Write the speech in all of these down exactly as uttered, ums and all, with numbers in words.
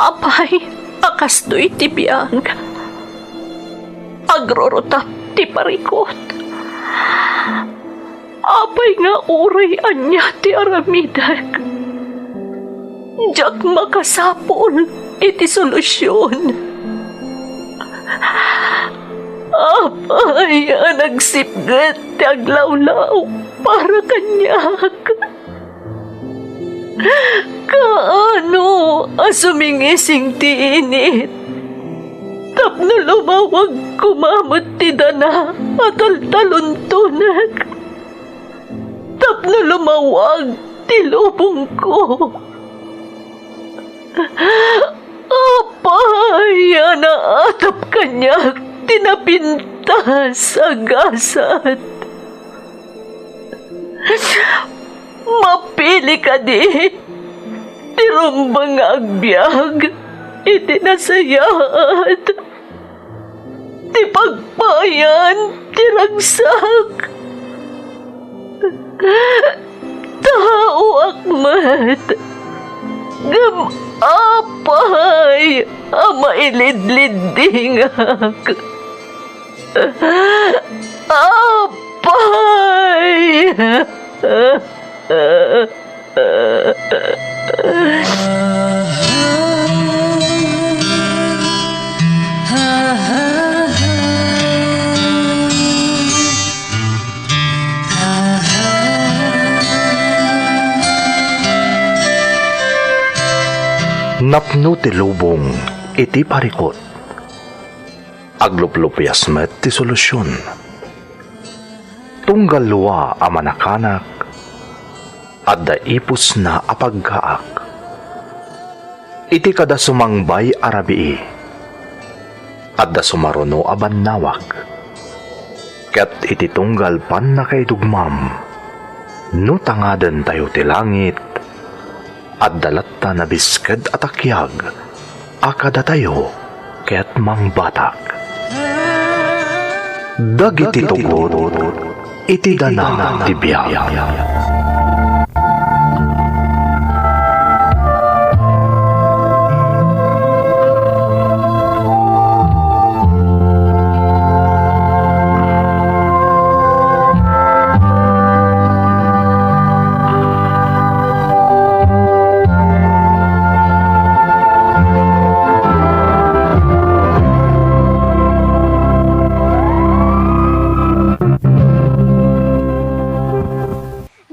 Apay a kastoy ti biag? Agrurutap ti parikut. Apay nga uray ania ti aramidek, diak makasapul iti solusion. Apay a nagsipget ti aglawlaw para kaniak? Kaano a sumingising ti init tapno lumawag koma met ti dana a taltaluntonek? Tapno lumawag ti lubongko. Apay a naatap kaniak ti napintas a gasat? Mapili kadi ti rumbeng nga agbiag iti nasayaat ti pagpayan ti ragsak. Taoak met, ngem apay a mailidliddingak? Apay! Napno ti lubong iti parikut. Agluplupias met ti solusion. Tunggal lua a manakanak, adda ipusna a paggaak. Iti kada sumangbay a rabii, adda sumaruno a bannawag. Ket iti tunggal pannakaidugmam, no tangadentayo ti langit, adda latta nabisked a takiag a kadatayo ket mangbatak. Dagiti tugot iti dana ti biag.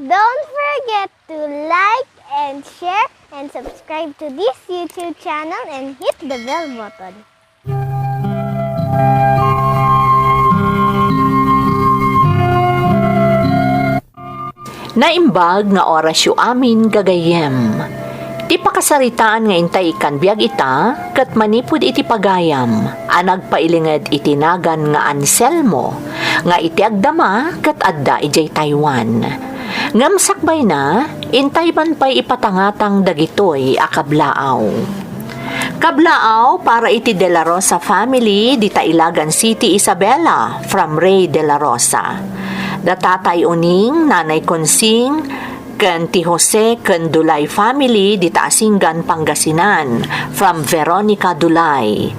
Don't forget to like and share and subscribe to this YouTube channel and hit the bell button. Naimbag nga orasyo amin, gagayyem. Ti pakasaritaan nga intay ikkan biag ita ket manipud iti pagayam a nagpailinged iti nagan nga Anselmo, nga iti agdama ket adda idiay Taiwan. Ngem sakbayna, intay man pay ipatangatang dagitoy a kablaaw. Kablaaw para iti De La Rosa family, dita Ilagan City, Isabela, from Ray De La Rosa. Da Tatay Uning, Nanay Konsing, ken ti Jose ken Dulay family, dita Asingan, Pangasinan, from Veronica Dulay.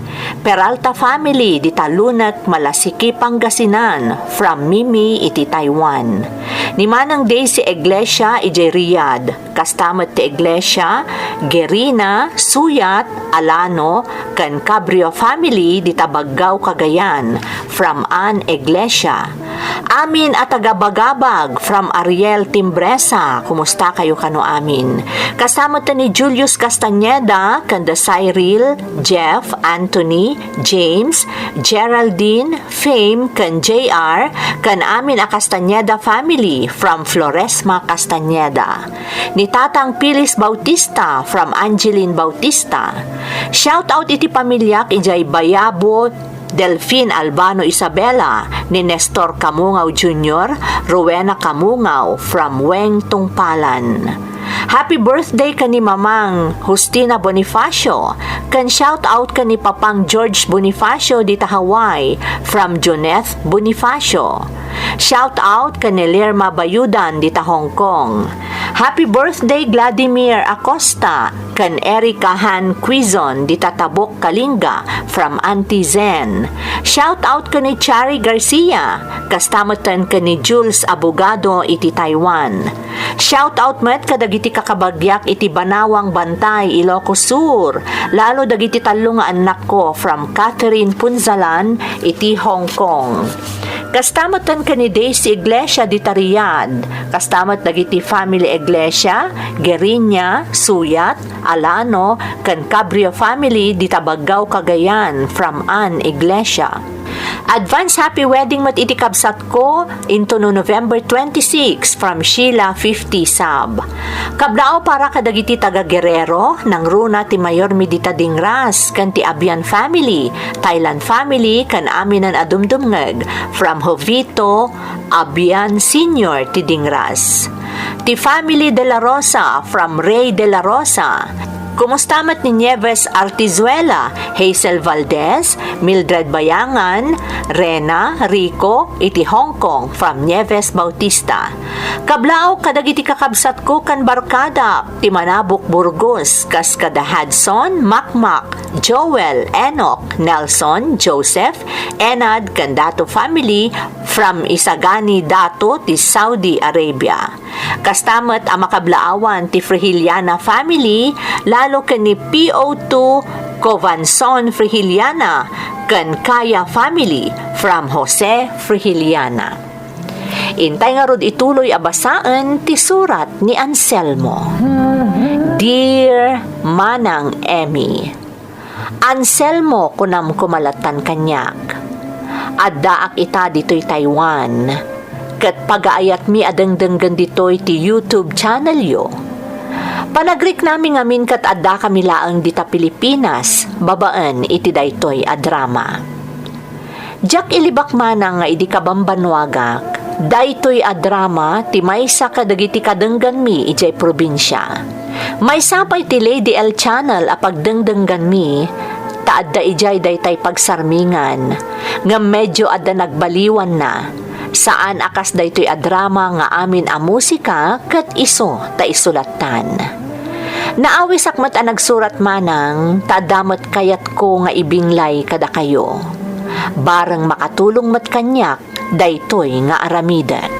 Peralta family, dita Lunek, Malasiqui, Pangasinan, from Mimi iti Taiwan. Ni Manang Daisy Iglesia idiay Riyadh, kasta met ti Iglesia, Gerina, Suyat, Alano, ken Cabrio family dita Baggao, Cagayan, from Ann Iglesia. Amin a taga-Bagabag, from Ariel Timbresa, kumusta kayo kano amin? Kasta met ni Julius Castañeda, ken da Cyril, Jeff, Anthony, James, Geraldine, Fame, ken J R, ken amin a Castañeda family from Floresma Castañeda. Ni Tatang Pilis Bautista from Angeline Bautista. Shout out iti pamiliak idiay Bayabo, Delfin Albano Isabela, ni Nestor Kamungaw Junior, Rowena Kamungaw from Weng Tungpalan. Happy birthday ken ni Mamang Justina Bonifacio, ken shout out ken ni Papang George Bonifacio dita Hawaii from Joneth Bonifacio. Shout out ken ni Lerma Bayudan dita Hong Kong. Happy birthday, Vladimir Acosta, ken Erica Han Quizon, dita Tabuk, Kalinga, from Auntie Zen. Shout out ken ni Chari Garcia, kasta metten ken ni Jules Abogado iti Taiwan. Shout out met kadagiti kakabagiak iti Banawang Bantay, Ilocos Sur, lalo dagiti tallo nga annakko from Catherine Punzalan iti Hong Kong. Kasta metten ken ni Daisy Iglesia dita Riyadh. Kasta met dagiti family Iglesia, Gerinya, Suyat, Alano, ken Cabrio family dita Baggao, Cagayan, from Ann Iglesia. Advance happy wedding met iti kabsatko intono November twenty-six from Sheila fifty sub. Kablaaw para kadagiti taga Guerrero, nangruna ti mayormi dita Dingras, ken ti Abian family, Thailand family, ken aminen a dumdumngeg, from Jovito Abian Senior ti Dingras. Ti family De La Rosa, from Ray De La Rosa. Kumusta met ni Nieves Artizuela, Hazel Valdez, Mildred Bayangan, Rena, Rico, iti Hong Kong, from Nieves Bautista. Kablaaw kadagiti kakabsatko ken barkadak ti Manabuk, Burgos, kas kada Hudson, Makmak, Joel, Enoch, Nelson, Joseph, Enad, ken Dato family from Isagani, Dato ti Saudi Arabia. Kasta met a makablaawan ti Frigiliana family, lalo ken ni P O two Covanson Frigiliana ken Kaya family from Jose Frigiliana. Intay ngarud ituloy a basaen ti surat ni Anselmo. Dear Manang Emmy, Anselmo, kunam koma lattan kaniak. Addaak ita ditoy Taiwan, ket pagaayatmi a dengdenggen ditoy ti YouTube channelyo. Panagriknami ngamin ket addakami laeng dita Pilipinas babaen iti daytoy a drama. Diak ilibak manang nga idi kabambannuagak, daytoy a drama ti maysa kadagiti kadengganmi idiay probinsia. Maysa pay ti Lady L Channel a pagdengdengganmi, ta adda idiay daytay pagsarmingan, ngem medio adda nagbaliwanna. Saan a kas daytoy a drama nga amin a musika ket isu ta isulattan. Naawisak met a nagsurat manang, ta adda met kayatko nga ibinglay kadakayo. Bareng makatulong met kaniak daytoy nga aramidek.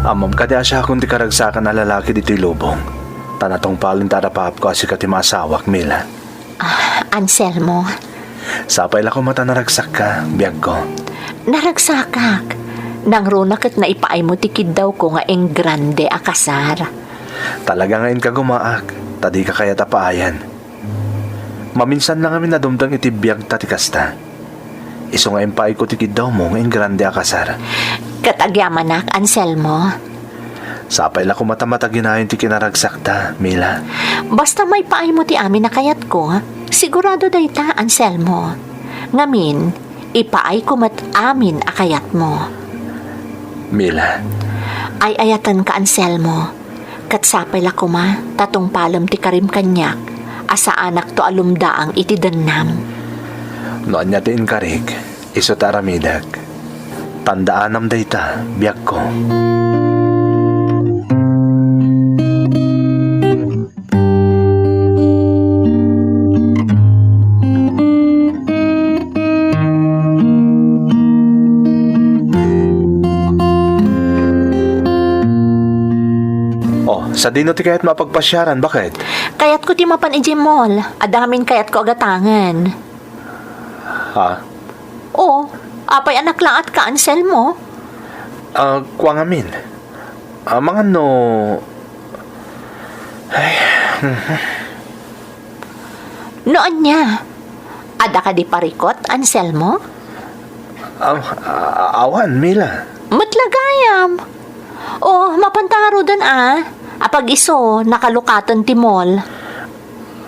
Ammom kadi a siakon ti karagsakan a lalaki ditoy lubong? Ta natungpalen ta arapaapko a sika ti maasawak, Mila. Ah, Anselmo. Sapay la koma ta naragsakka, biagko. Naragsakak. Nangruna ket naipaaymo ti kiddawko nga engrande a kasar. Talaga nga inkagumaak, ta dika kayat a paayan. Maminsan la ngamin a dumteng iti biagta ti kasta. Isu nga impaayko ti kiddawmo nga engrande a kasar. Ket agyamanak, Anselmo. Sapay la koma ta mataginayon ti kinaragsakta, Mila. Basta maipaaymo ti amin a kayatko, sigurado dayta, Anselmo. Ngamin, ipaayko met amin a kayatmo. Mila. Ay-ayatenka, Anselmo. Ket sapay la koma ta tungpalem ti karim kaniak a saanakto a lumdaang iti dennam. No ania ti inkarik, isu ti aramidek. Tandaanam dayta, biagko. Oh, sadino ti kayatmo a pagpasiaran, baket? Kayatko ti mapan idiay mall. Adda ngamin kayatko a gatangen. Ha? Oh, apay a naklaat ka, Anselmo? Ah, kua ngamin. Ah, mangan no... Ay, mhm. No ania? Adda kadi parikut, Anselmo? Ah, ah, awan, Mila. Met la gayam. Oh, mapanta ngaruden a. Apag-isu, nakalukaten ti mall.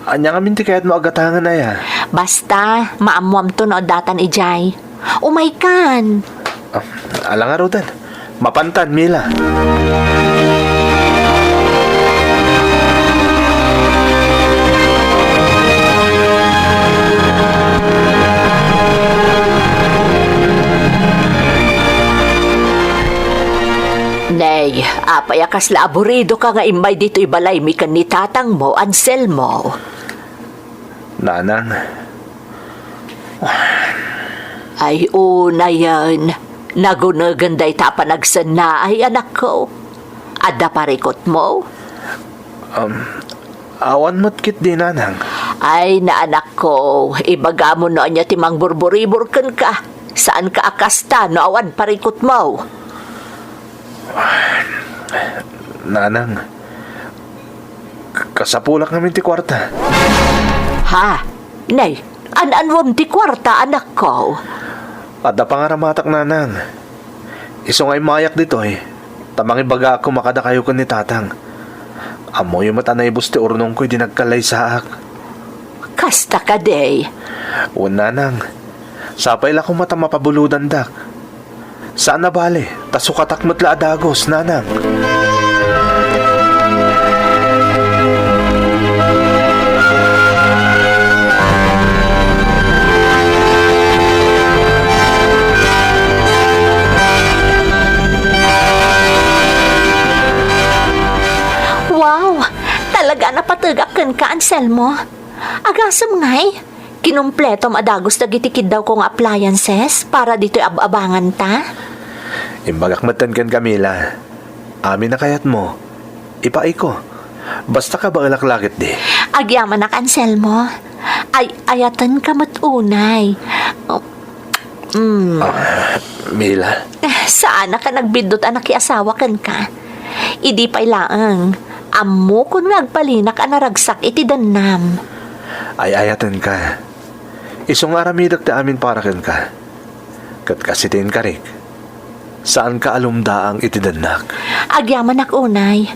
Ania ngamin ti kayatmo a gatangen aya? Basta, maammoamto no addatan idiay. Umaykan. Ah, ala ngaruden. Mapantan, Mila. Ania kasla aburidoka nga immay ditoy balaymi ken ni tatangmo, Anselmo? Nanang. Ay, unayen, nagunegen dayta a panagsennaay, anakko. Adda parikutmo? Um, awan met ketdi, Nanang. Ay, naanakko, ibagam no ania ti mangburburibor kenka. Saanka a kasta no awan parikutmo. Nanang, k-, kasapulak ngamin ti kuarta. Ha? Nay, an-anuem ti kuarta, anakko? Adda pangaramatak, Nanang. Isu nga immayak ditoy, ta mangibagak koma kadakayo ken ni Tatang. Ammoyo met a naibus ti urnongko idi nagkallaysaak. Kasta kadi? Wen, Nanang. Sapay la koma ta mapabulodandak. Saan a bale, ta sukatak met la a dagus, Nanang. Wow! Talaga a napategak kenka, Anselmo. Agasem ngay, kinumpletom a dagus dagiti kiddawko nga appliances para ditoy ab-abanganta. Imbagak metten kenka, Mila. Amin a kayatmo, ipaayko. Basta kabaelak la ketdi. Agyamanak, Anselmo. Ay-ayatenka met unay. Mm. Ah, Mila. Eh, saanak a nagbiddut a nakiasawa kenka. Idi pay laeng, ammokon nga agpalinak a naragsak iti dennam. Ay-ayatenka. Isu nga aramidek ti amin para kenka. Ket kas iti inkarik, saanka a lumdaang iti dennak. Agyamanak unay.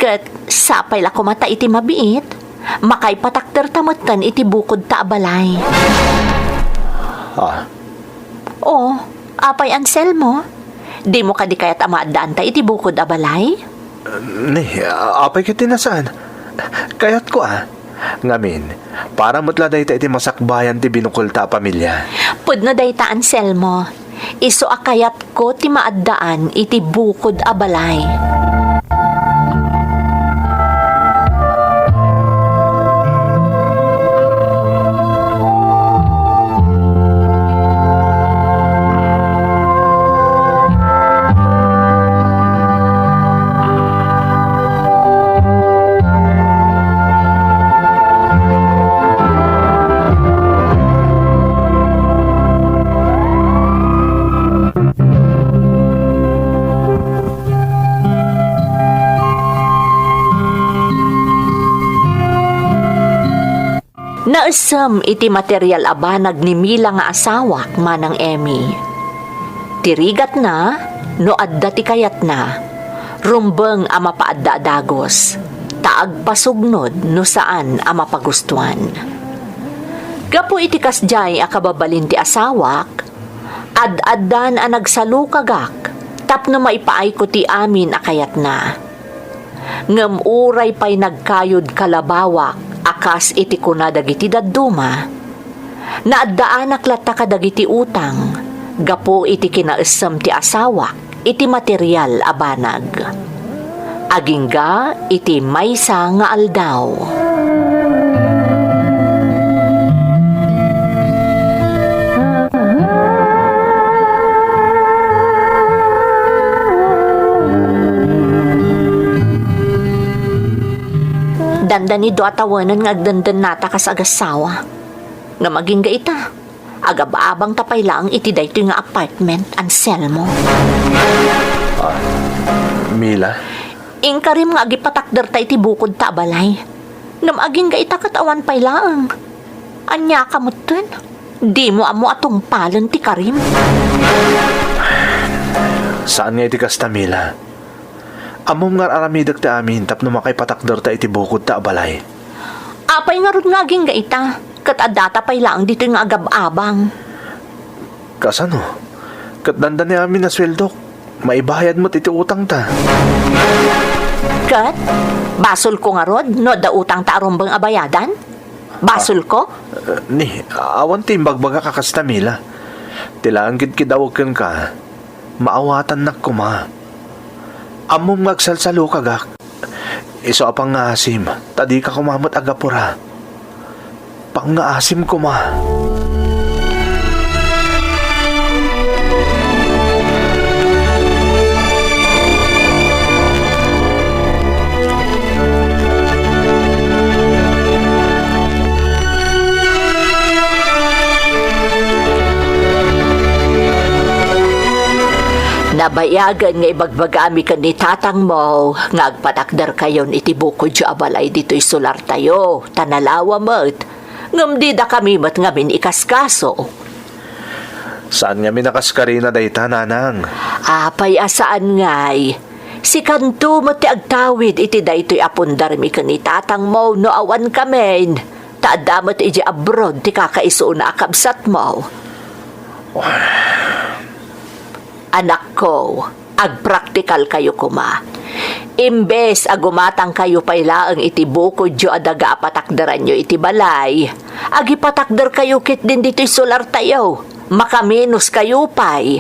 Ket sapay la koma ta iti mabiit, makaipatakderta metten iti bukodta a balay. Ah. O, apay, Anselmo? Dimo kadi kayat a maaddaanta iti bukod a balay? Ni, apay ket ti saan? Kayatko a. Ngamin, para met la dayta iti masakbayan ti binukelta a pamilia. Pudno dayta, Anselmo. Isu a kayatko ti maaddaan iti bukod a balay. Naessem iti material a banag ni Mila nga asawak, Manang Emmy. Ti rigatna, no adda ti kayatna, rumbeng a mapaadda a dagus, ta agpasugnod no saan a mapagustuan. Gapu iti kasdiay a kababalin ti asawak, ad-addan a nagsalukagak tapno maipaayko ti amin a kayatna. Ngem uray pay nagkayod kalabawak a kas iti kuna dagiti dadduma, naaddaanak latta kadagiti utang gapu iti kinaessem ti asawak iti material a banag. Agingga iti maysa nga aldaw. Dandani dua a tawenen nga agdendennata kas agassawa. Ngem agingga ita, agab-abangta pay laeng iti daytoy nga apartment, Anselmo. Ah, Mila? Inkarim nga agipatakderta iti bukodta a balay. Ngem agingga ita ket awan pay laeng. Aniaka metten? Dimo ammo a tungpalen ti karim? Saan nga iti kasta, Mila. Ammom nga ar-aramidek ti amin tapno makaipatakderta iti bukodta a balay. Apay ngarud nga agingga ita? Ket addata pay laeng ditoy nga agab-abang. Kasano? Ket dandani amin a sueldok, maibayad met iti utangta. Ket basolko ngarud no adda utangta a rumbeng a bayadan? Basolko? Ah, ni, awan ti imbagbagak a kasta, Mila. Ti laeng kidkidawek kenka, maawatannak koma. Ammom nga agsalsalukagak. Isu a pangngaasim, ta dika koma met agapura. Pangngaasim koma. Nabayagen nga ibagbagami ken ni tatangmo nga agpatakderkayon iti bukodyo a balay ditoy solartayo, ta nalawa met, ngem didakami met ngamin ikaskaso. Saan ngamin a kaskarina dayta, nanang? Apay a saan ngay? Sikanto met ti agtawid iti daytoy a pundarmi ken ni tatangmo no awankamin, ta adda met idiay abroad ti kakaisuna a kabsatmo. Anakko, agpraktikalkayo koma. Imbes a gumatangkayo pay laeng iti bukodyo a daga a patakderanyo iti balay, agipatakderkayo ketdin ditoy solartayo. Makamenos kayo pay.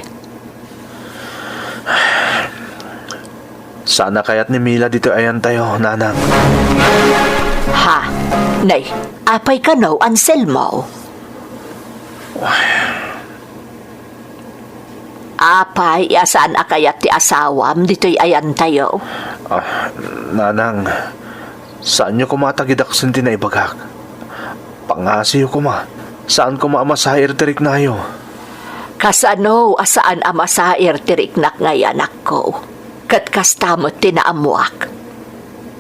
Saan a kayat ni Mila ditoy ayantayo, nanang. Ha? Nay, apay kano, Anselmo? Apay a saan a kayat ti asawam ditoy ayantayo? Ah, nanang, saanyo koma a tagidaksen ti naibagak. Pangngasiyo koma, saan koma a masair ti riknayo. Kasano a saan a masair ti riknak ngay, anakko? Ket kasta met ti naammoak.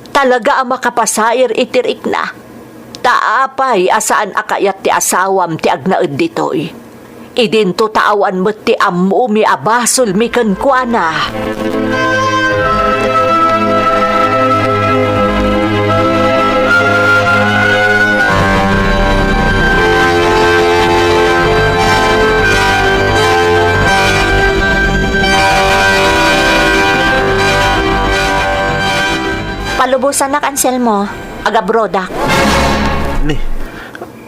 Talaga a makapasair iti rikna. Ta apay a saan a kayat ti asawam ti agnaed ditoy? Idinto ta awan met ti ammomi a basolmi kenkuana. Palubosanak, Anselmo. Agabrodak. Ni,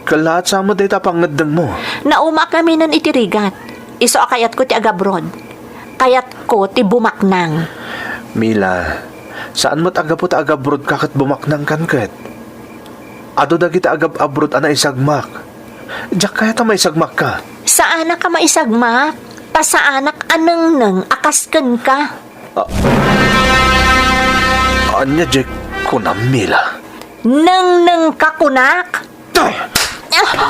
Kallaat sa met dayta a pangngeddengmo. Naumaak ngaminen iti rigat. Isu a kayatko ti agabrod. Kayatko ti bumaknang. Mila, saan met a gapu ta agabrodka ket bumaknangkan ket. Adu dagiti agab-abrod a naisagmak. Diak kayat a maisagmakka. Saanak a maisagmak, ta saanak a nengneng a kas kenka. A-, ania diay kunam, Mila? Nengnengka kunak? Tay! Ah!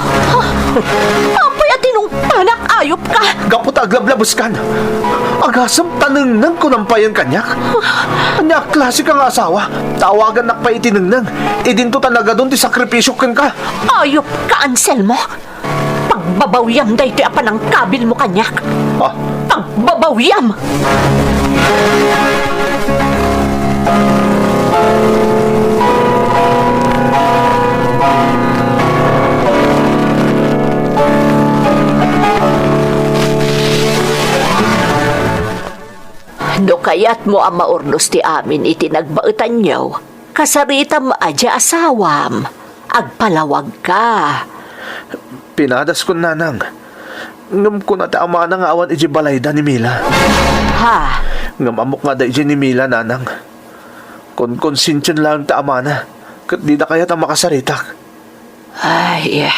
Apay a tinungpanak, ayupka! Gapu ta aglablabeskan. Agasem ta nengneng kunam payen kaniak. Ania a klaseka nga asawa? Tawagannak pay iti nengneng. Idinto ta nagadun ti sakripisiok kenka. Ayupka, Anselmo! Pagbabawiam daytoy a panangkabilmo kaniak. Ah. Pagbabawiam! No kayatmo a maurnos ti amin iti nagbaetanyo, kasaritam a diay asawam. Agpalawagka. Pinadaskon, nanang. Ngem kuna ti amana nga awan idiay balayda ni Mila. Ha? Ngem ammok nga adda idiay ni Mila, nanang. Konkonsension laeng ti amana, ket dida kayat a makasaritak. Ay, iya.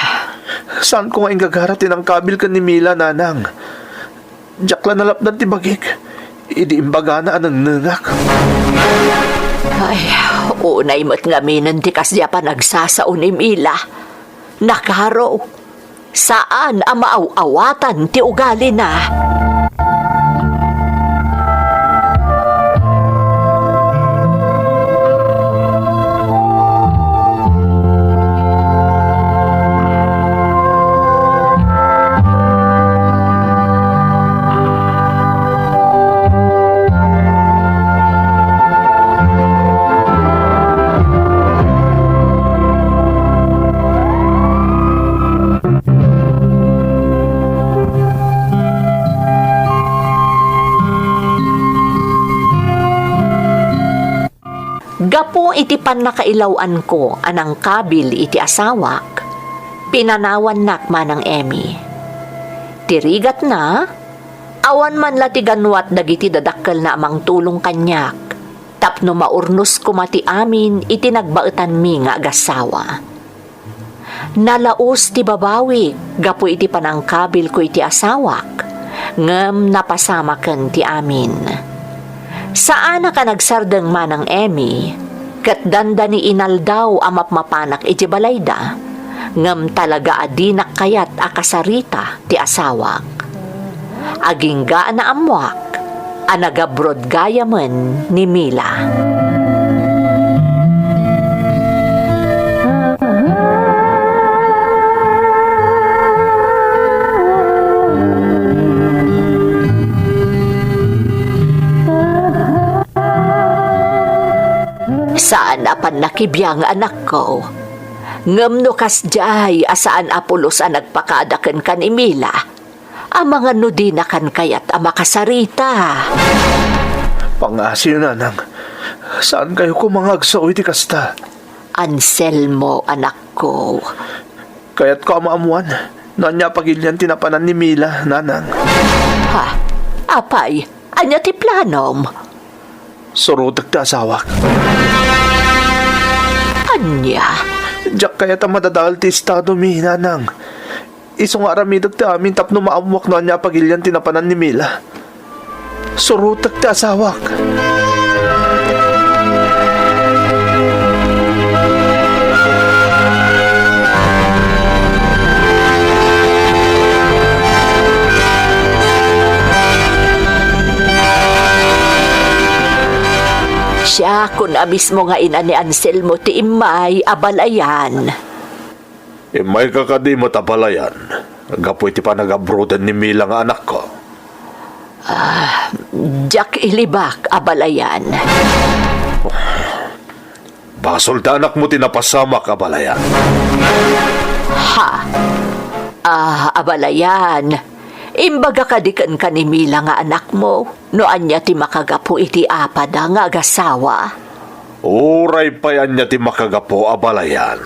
Saanko nga inggagara ti nangkabil ken ni Mila, nanang. Diak la nalapdan ti bagik idi imbagana a nengnengak. Ay, unay met ngaminen ti kasdi a panagsasao ni Mila. Nakaro, saan a maaw-awatan ti ugalina. Gapu iti pannakailaw-anko a nangkabil iti asawak, pinanawannak Manang Emmy. Ti rigatna, awan man la ti ganwat dagiti dadakkelna a mangtulong kaniak. tapno maurnos koma ti amin iti nagbaetanmi nga agasawa. Nalaus ti babawik gapu iti panangkabilko iti asawak, ngem napasamaken ti amin. Saanak a nagsardeng manang Emmy, ket dandani inaldaw a mapmapanak iti balayda, ngem talaga a dinak kayat a kasarita ti asawak. Agingga a naammoak a nagabroad gayamen ni Mila. Saan a pannakibiang, anakko. Ngem no kasdiay a saan a pulos a nagpakada kenka ni Mila, amangan no dinakan kayat a makasarita. Pangngaasim, nanang. Saankayo koma nga agsao iti kasta. Anselmo, anakko. Kayatko a maammuan no ania a pagilian ti napanan ni Mila, nanang. Ha? Apay, ania ti planom? Surotek ti asawak. Ania? Diak kayat a madadael ti estadomi, nanang. Isu nga aramidek ti amin tapno maammuak no ania a pagilian ti napanan ni Mila. Surotek ti asawak. Siakon a mismo nga ina ni Anselmo ti immay, abalayan. Immayka kadi met, abalayan, gapu iti panagabroaden ni Mila nga anakko? Ah, diak ilibak, abalayan. Basol ta anakmo ti napasamak, abalayan. Ha? Ah, abalayan. Imbaga kadi kenka ni Mila nga anakmo no ania ti makagapu iti apada nga agasawa? Uray pay ania ti makagapu, abalayan,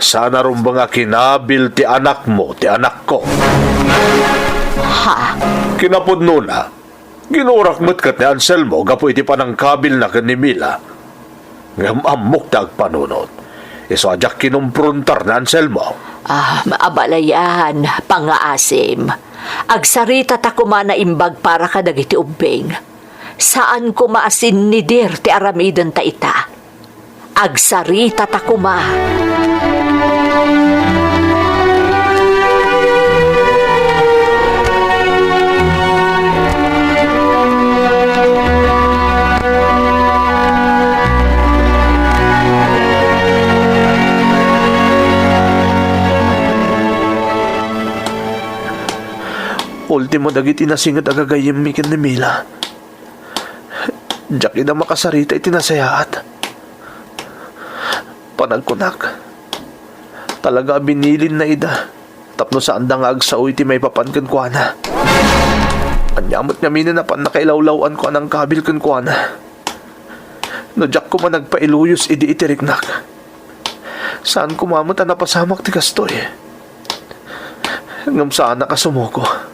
saan a rumbeng a kinabil ti anakmo ti anakko. Ha? Kinapudnona, ginurak met ket ni Anselmo gapu iti panangkabilna ken ni Mila. Ngem ammok ti agpanunot. Isu a diak kinumprontar ni Anselmo. Ah, abalayan, pangngaasim. Agsaritata koma naimbag para kadagiti ubbing. Saan koma a sinnidir ti aramidenta ita. Agsaritata koma. Ultimo dagiti nasinget a gagayyemmi ken ni Mila. Diak ida makasarita iti nasayaat. Panagkunak, talaga a binilinna ida tapno saanda nga agsao iti maipapan kenkuana. Ania met ngamin a napan nakailawlaw-anko a nangkabil kenkuana? No diak koma nagpailuyos idi iti riknak, saan koma met a napasamak ti kastoy. Ngem saanak a sumuko.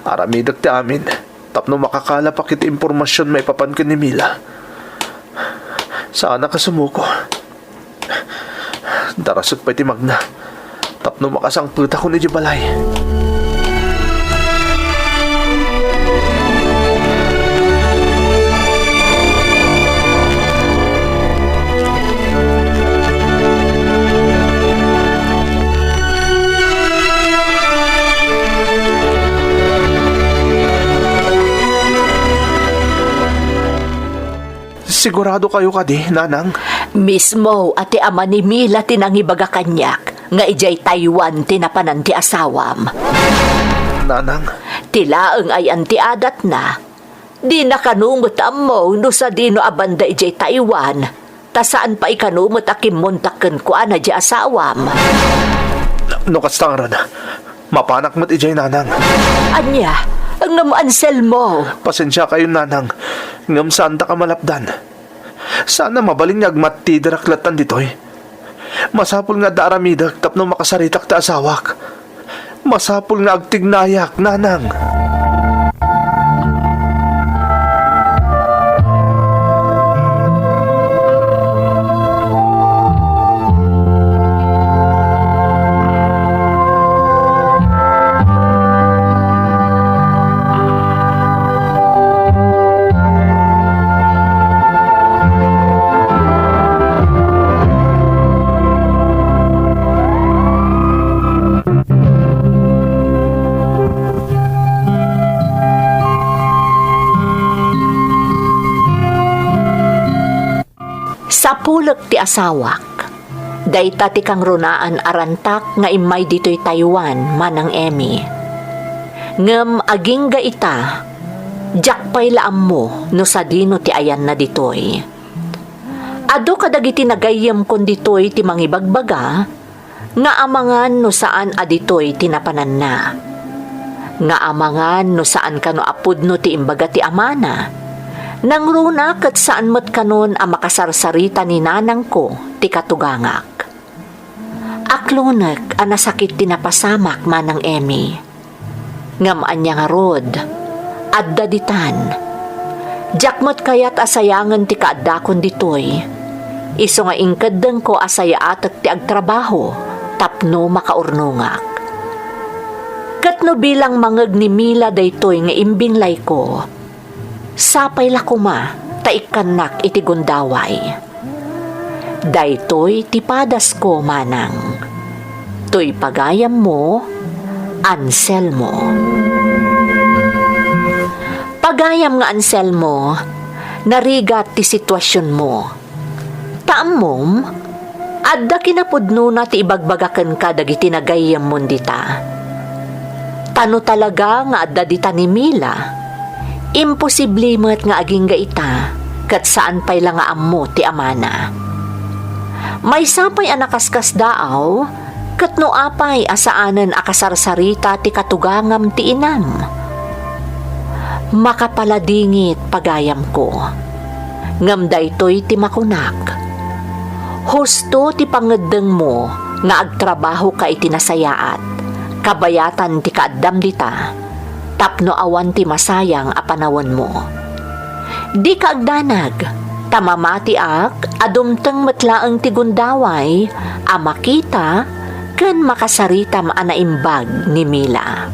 Aramidek ti amin tapno makakalapak iti impormasion maipapan ken ni Mila. Saanak a sumuko. Darasek pay ti magna tapno makasangpetakon idiay balay. Sigurado kayo kadi, Nanang? Mismo a ti ama ni Mila ti nangibaga kaniak nga idiay Taiwan ti napanan ti asawam. Nanang? Ti laeng ayan ti adatna. Dina kano met ammo no sadino a banda idiay Taiwan, ta saan pay kano met a kimmontak kenkuana diay asawam. No kasta ngarud, mapanak met idiay, Nanang. Ania? Ngem Anselmo? Pasensia kayo, Nanang, ngem saandak a malapdan. Saan a mabalin nga agmattiderak lattan ditoy. Masapul nga adda aramidek tapno makasaritak ti asawak. Masapul nga agtignayak, Nanang. ti asawak. Dayta ti kangrunaan a rantak nga immay ditoy Taiwan, Manang Emmy. Ngem agingga ita, diak pay la ammo no sadino ti ayanna ditoy. Adu kadagiti nagayyemkon ditoy ti mangibagbaga nga amangan no saan a ditoy ti napananna. Nga amangan no saan kano a pudno ti imbaga ti amana. Nangruna ket saan met kanon a makasarsarita ni nanangko ti katugangak. Aklonek a nasakit ti napasamak, Manang Emmy. Ngem ania ngarud, adda ditan. Diak met kayat a sayangen ti kaaddakon ditoy. Isu nga inkeddengko a sayaatek ti agtrabaho tapno makaurnongak. Ket no bilang mangeg ni Mila daytoy nga imbinglayko, sapay la koma ta ikkannak iti gundaway. Daytoy ti padasko, Manang. Toy pagayammo, Anselmo. Pagayam nga Anselmo, narigat ti situasionmo. Ta ammom, adda kinapudnona ti ibagbaga kenka dagiti nagayyemmon dita. Ta no talaga nga adda dita ni Mila, imposible met nga agingga ita, ket saan pay la nga ammo ti amana. Maysa pay a nakaskasdaaw, ket no apay a saanen a kasarsarita ti katugangam ti inam? Makapaladingit, pagayamko. Ngem daytoy ti makunak. Husto ti pangngeddengmo nga agtrabahoka iti nasayaat, kabayatan ti kaaddam dita, tapno awan ti masayang a panawenmo. Dika agdanag, ta mamatiak a dumteng met laeng ti gundaway a makita ken makasaritam a naimbag ni Mila.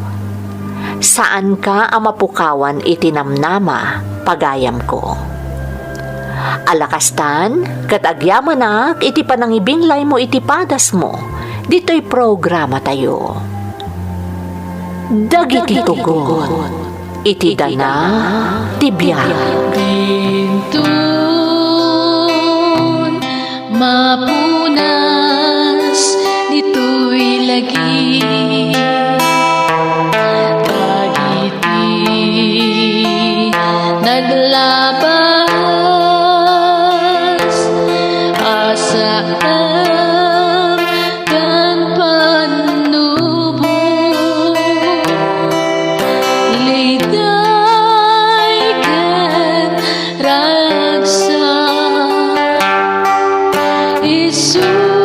Saanka a mapukawan iti namnama, pagayamko. Ala kastan, ket agyamanak iti panangibinglaymo iti padasmo ditoy programatayo. Dagiti tugot iti dana ti biag. Dintun mapunas ditoy lagi. Dagiti naglabas a saan ken pannubo, liday ken ragsak, isu